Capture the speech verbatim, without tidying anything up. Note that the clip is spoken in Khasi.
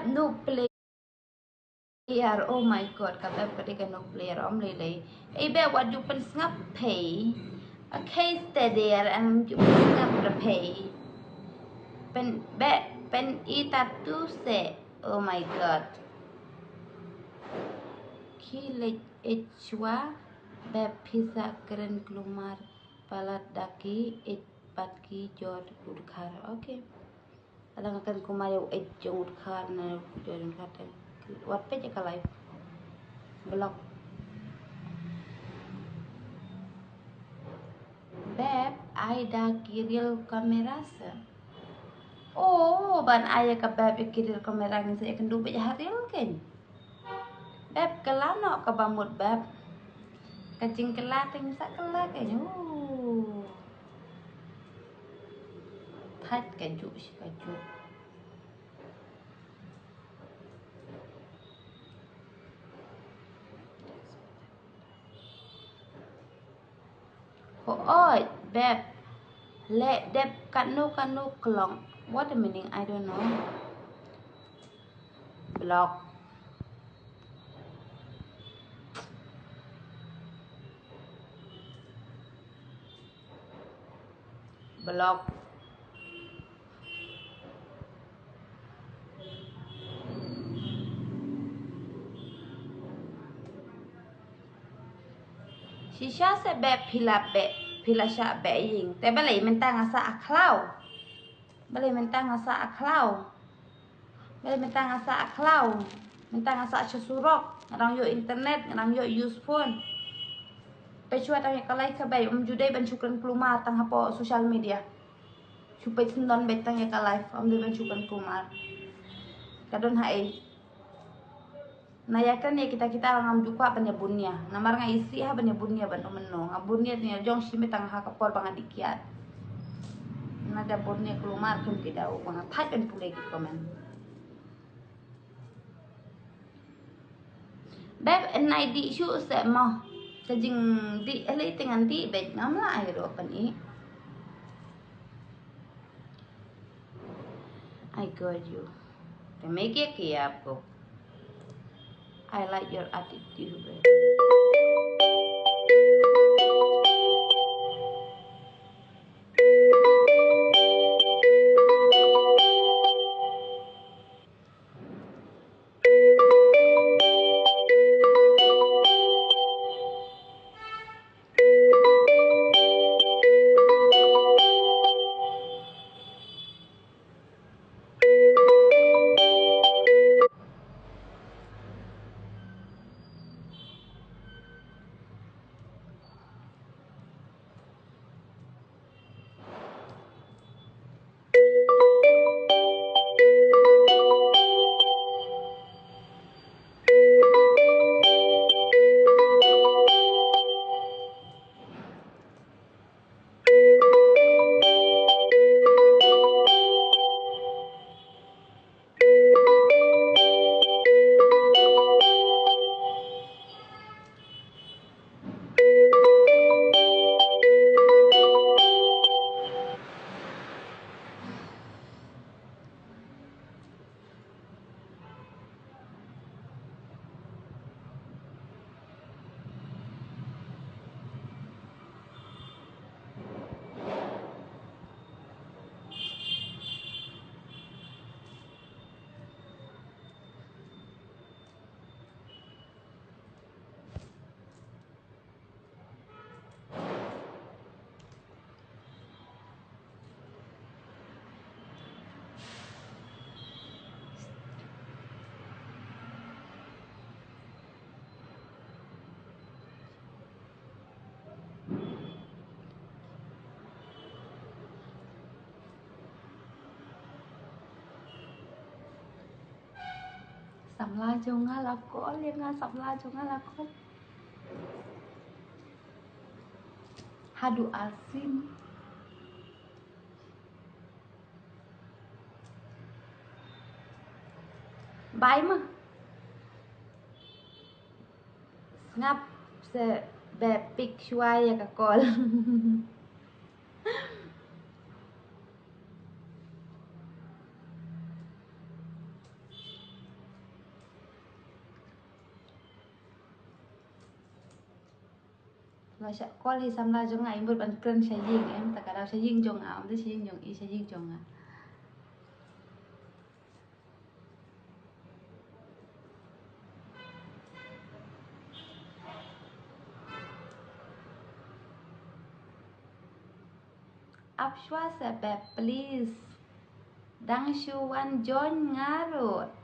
Nuclear. Oh my God, ka Beb ka dei ka nuclear, ym lei lei. Ei Beb, wat ju pynsngap phi. Okay, stay there and ju pynsngap phi. Pyn, Beb, pyn-i tattoo se. Oh my God. Ki leit ïeit shuwa, Beb, pisa kren kulmar palat da ki ïeit pat ki jot u dkhar. Okay. Lada nga kren kulmar ïa u ïeit jong u dkhar ne u jot u dkhar te, wat peit ïa ka live. Block. Beb, ai da ki real camera se. Oh, ban ai ïa ka Beb ïa ki real camera ngin sa ïakynduh beit ha reel kein. Beb, kylla noh kaba mut Beb. Ka jingkylla te ngin sa kylla kein. Oh. Thait kajuh shi kajuh. Hooid, Beb. Leh dep katno katno klong. What the meaning? I don't know. Block. Block. Shisha se Beb phi la beh, phi la shah beh ïing. Te balei mynta nga sah khlaw? Balei mynta nga sah khlaw? Balei mynta nga sah khlaw? Mynta nga sah sha surok, nga dang ïoh internet, nga dang ïoh use phone. Peit shuwa tang ïa ka live ka Beb, ym ju dei ban shu kren kulmar tang hapoh social media. Shu peit sngewdon beit tang ïa ka live, ym dei ban shu kren kulmar. Ka don ha ei. Na ïa kren ïa kita kita ngam ju kwah ban ïa bun ïa. Namar nga isih ha ban ïa bun ïa ban ym mynno. Nga bun ïa te ïa jong shi mynta ha ka por ba nga dih kiad. Na da bun ïa kulmar kum ki da u ba nga thait ban pule ki comment. Beb, nai dih shuh se mo. Ka jingdih, eh, lei te ngan dih beit ngam lah ai ruh pyn-i. I got you. Te me ke kiap ko. I like your attitude. Samla jong nga la call, ïa nga samla jong nga la call. Haduh arsien. Bye ma. Sngap se, Beb, pick shuwa ïa ka call. Ba sha call hi samla jong nga, i mut ban kren sha ïing, em, ta ka daw sha ïing jong nga, ym dei sha ïing jong i, sha ïing jong nga. Ap shuwa se beb, please. Dang shu wan join nga ruh.